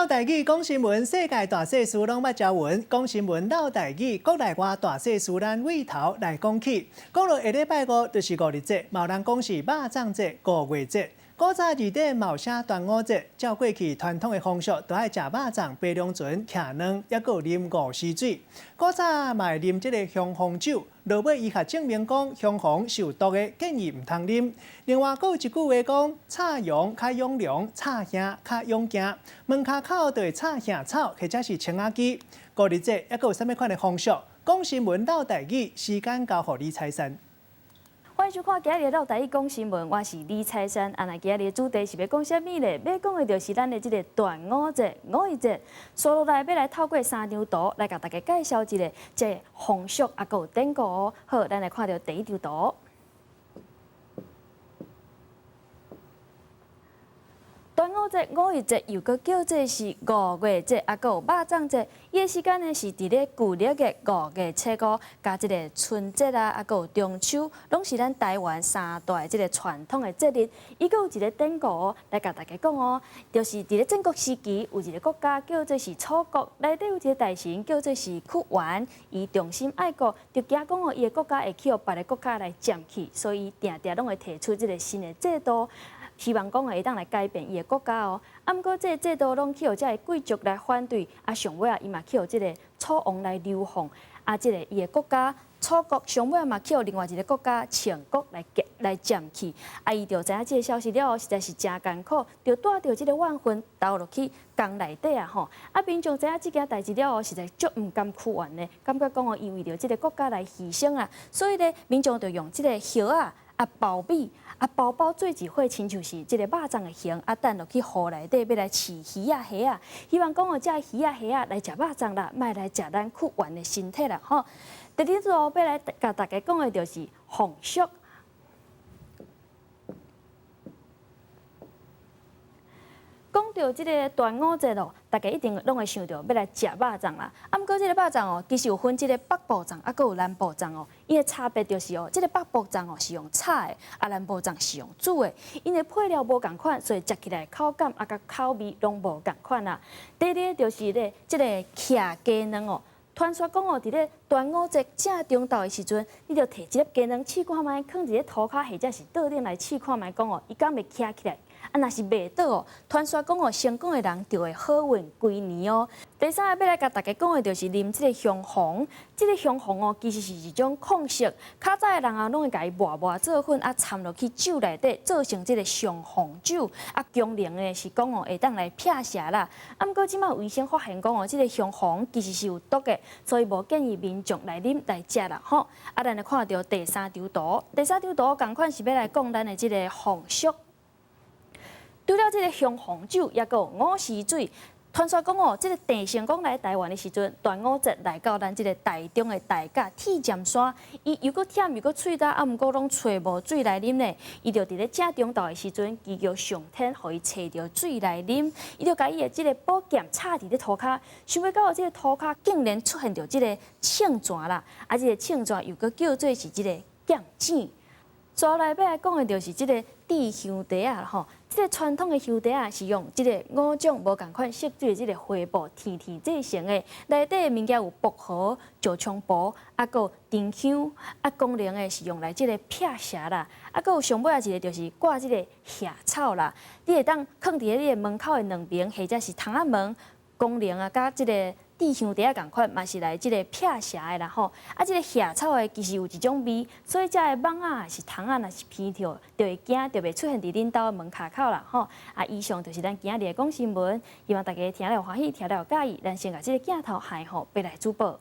台語講新聞，世界大細事攏捌朝聞。講新聞嘮台語，國內外大細事咱對頭來講起。講到下禮拜五就是五日節，嘛有人講是肉粽節、五月節。古早字典嘛有寫端午節，照過去傳統的風俗，都愛食肉粽、爬龍船、徛卵，抑閣有啉五絲水。古早嘛會啉這个雄黃酒，落尾醫學證明講雄黃是有毒的，建議毋通啉。另外，閣有一句話講：插羊較勇龍，插兄較勇健。門跤口就會插薔草，或者是青仔枝。五日節抑閣有啥物款的風俗？講新聞嘮台語，時間交予李彩珊。歡迎收看今日的嘮台語講新聞，我是李彩珊。啊，那今日的主題是欲講啥物咧？欲講的就是咱的這个端午節、五一節。接落來欲來透過三張圖來共大家介紹一下這个風俗啊，閣有典故哦。好，咱來看著第一張圖。端午節、五一節又閣叫做是五月節，啊，閣有肉粽節。伊的時間呢是佇咧舊曆的五月初五，佮這个春節啊，啊，閣有中秋，攏是咱台灣三大這个傳統的節日。伊閣有一个典故哦，來共大家講哦，就是佇咧戰國時期，有一个國家叫做是楚國，內底有一个大臣叫做是屈原，伊忠心愛國，就驚講哦，伊的國家會去予別个國家來佔去，所以定定攏會提出這个新的制度。希望講會當來改變伊的國家哦。啊，毋過這个制度攏去予這个貴族來反對，啊，上尾啊，伊嘛去予這个楚王來流放。啊，這个伊的國家楚國上尾嘛去予另外一个國家秦國來來佔去。啊，伊就知影這个消息了後，實在是誠艱苦，就帶著這个怨恨投落去江內底啊吼。啊，民眾知影這件代誌了後，實在足毋甘屈原的，感覺講哦，伊為著這个國家來犧牲啊，所以咧，民眾就用這个葉仔啊包米。啊，包包做一伙，親像是這个肉粽的形，啊，擲落去湖內底，欲來飼魚仔蝦仔，希望講哦，這魚仔蝦仔來食肉粽啦，莫來食咱屈原的身體啦，吼。第二組欲來共大家講的就是風俗。講著這个端午節咯，大家一定攏會想著欲來食肉粽啦。啊，毋過這个肉粽哦，其實有分這个北部粽，啊，閣有南部粽哦。伊的差別就是哦，這个北部粽哦是用炒的，啊，南部粽是用煮的。𪜶的配料無仝款，所以食起來口感啊，佮口味攏無仝款啦。第二个就是咧，這个徛雞卵哦。傳說講哦，佇咧端午節正中晝的時陣，你著提一粒雞卵試看覓，囥佇咧塗跤或者是桌頂來試看覓，講哦，伊敢會徛起來？啊，若是袂倒哦，傳說講哦，成功的人就會好運規年哦。第三个欲來共大家講的，就是啉這个雄黃。這个雄黃哦，其實是一種礦石，較早的人啊，攏會共伊磨磨做粉，啊，摻落去酒內底，做成這个雄黃酒。啊，功能呢是講哦，會當來辟邪啦。啊，毋過這擺有醫生發現講哦，這个雄黃其實是有毒的，所以無建議民眾來啉來食啦吼。啊，咱來看著第三張圖，第三張圖仝款是欲來講咱的這个風俗。除了這个雄黃酒，抑閣有五絲水。傳說講哦，這个鄭成功來台灣的時陣，端午節來到咱這个台中的大甲鐵尖山，伊又閣忝又閣喙焦，啊，毋過攏揣無水來啉咧。伊就佇咧正中晝的時陣，祈求上天予伊揣著水來啉。伊就共伊的這个寶劍插佇咧塗跤，想欲到這个塗跤竟然出現著這个清泉啦！啊，這个清泉又閣叫做是這个劍井。接下來欲來講的就是這个戴香袋仔吼。這个傳統的香袋仔是用這个五種無仝款色水的這个花布天天製成的，內底的物件有薄荷、石菖蒲，啊，閣有丁香，啊，功能的是用來這个辟邪啦，啊，閣有上尾仔一个就是掛這个薔草啦，你會當囥佇咧你的門口的兩邊，或者是窗仔門，功能啊，佮這个戴香袋仔仝款，嘛是來這个辟邪的啦吼。啊，這个薔草的其實有一種味，所以這个蠓仔抑是蟲仔，若是鼻著，就會驚，就袂出現佇恁兜的門跤口啦吼。啊，以上就是咱今日的講新聞，希望大家聽了歡喜，聽了有佮意。咱先共這个鏡頭還予白來主播。